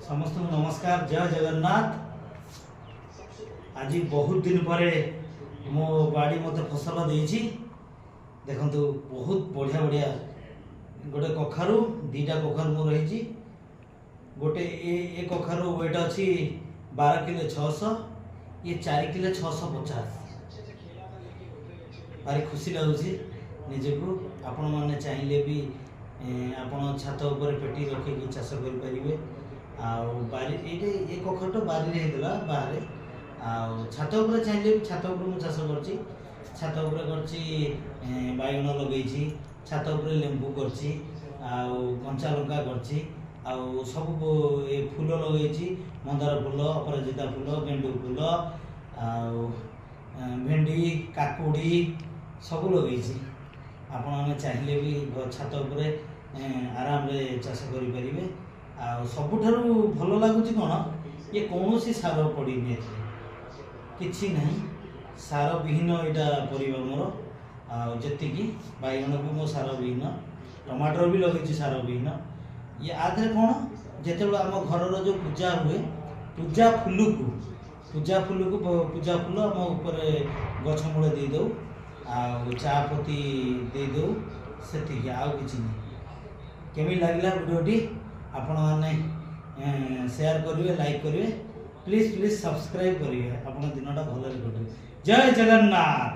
ସମସ୍ତଙ୍କୁ ନମସ୍କାର, ଜୟ ଜଗନ୍ନାଥ। ଆଜି ବହୁତ ଦିନ ପରେ ମୋ ବାଡ଼ି ମୋତେ ଫସଲ ଦେଇଛି। ଦେଖନ୍ତୁ, ବହୁତ ବଢ଼ିଆ ବଢ଼ିଆ ଗୋଟେ କଖାରୁ, 2ଟା କଖାରୁ ମୁଁ ରହିଛି। ଗୋଟେ ଏ କଖାରୁ ୱେଟ୍ ଅଛି 12 କିଲୋ 600, ଇଏ 4 କିଲୋ 650। ଭାରି ଖୁସି ଲାଗୁଛି ନିଜକୁ। ଆପଣମାନେ ଚାହିଁଲେ ବି ଆପଣ ଛାତ ଉପରେ ପେଟି ରଖିକି ଚାଷ କରିପାରିବେ। ଆଉ ବାରି ଏଇଟା, ଏ କଖାରୁଟା ବାରିରେ ହେଇଥିଲା ବାହାରେ। ଆଉ ଛାତ ଉପରେ ଚାହିଁଲେ ବି ଛାତ ଉପରେ ମୁଁ ଚାଷ କରିଛି। ଛାତ ଉପରେ କରିଛି, ବାଇଗଣ ଲଗେଇଛି, ଛାତ ଉପରେ ଲେମ୍ବୁ କରିଛି, ଆଉ କଞ୍ଚା ଲଙ୍କା କରିଛି, ଆଉ ସବୁ ଏ ଫୁଲ ଲଗେଇଛି, ମନ୍ଦାର ଫୁଲ, ଅପରାଜିତା ଫୁଲ, ଗେଣ୍ଡୁ ଫୁଲ, ଆଉ ଭେଣ୍ଡି, କାକୁଡ଼ି ସବୁ ଲଗେଇଛି। ଆପଣମାନେ ଚାହିଁଲେ ବି ଛାତ ଉପରେ ଆରାମରେ ଚାଷ କରିପାରିବେ। ଆଉ ସବୁଠାରୁ ଭଲ ଲାଗୁଛି କ'ଣ, ଇଏ କୌଣସି ସାର ପଡ଼ିନି ଏଥିରେ, କିଛି ନାହିଁ, ସାର ବିହୀନ ଏଇଟା ପରିବା ମୋର। ଆଉ ଯେତିକି ବାଇଗଣ ବି ମୋ ସାର ବିହୀନ, ଟମାଟର ବି ଲଗେଇଛି ସାର ବିହୀନ। ଇଏ ଆ ଦେହରେ କ'ଣ, ଯେତେବେଳେ ଆମ ଘରର ଯେଉଁ ପୂଜା ହୁଏ, ପୂଜା ଫୁଲକୁ ପୂଜା ଫୁଲ ଆମ ଉପରେ ଗଛ ମୂଳେ ଦେଇଦେଉ ଆଉ ଚା ପତି ଦେଇଦେଉ, ସେତିକି, ଆଉ କିଛି ନାହିଁ। କେମିତି ଲାଗିଲା ଭିଡ଼ିଓଟି? ଆପଣମାନେ ସେୟାର କରିବେ, ଲାଇକ୍ କରିବେ, ପ୍ଲିଜ୍ ପ୍ଲିଜ୍ ସବସ୍କ୍ରାଇବ୍ କରିବେ। ଆପଣଙ୍କ ଦିନଟା ଭଲରେ କଟିବ। ଜୟ ଜଗନ୍ନାଥ।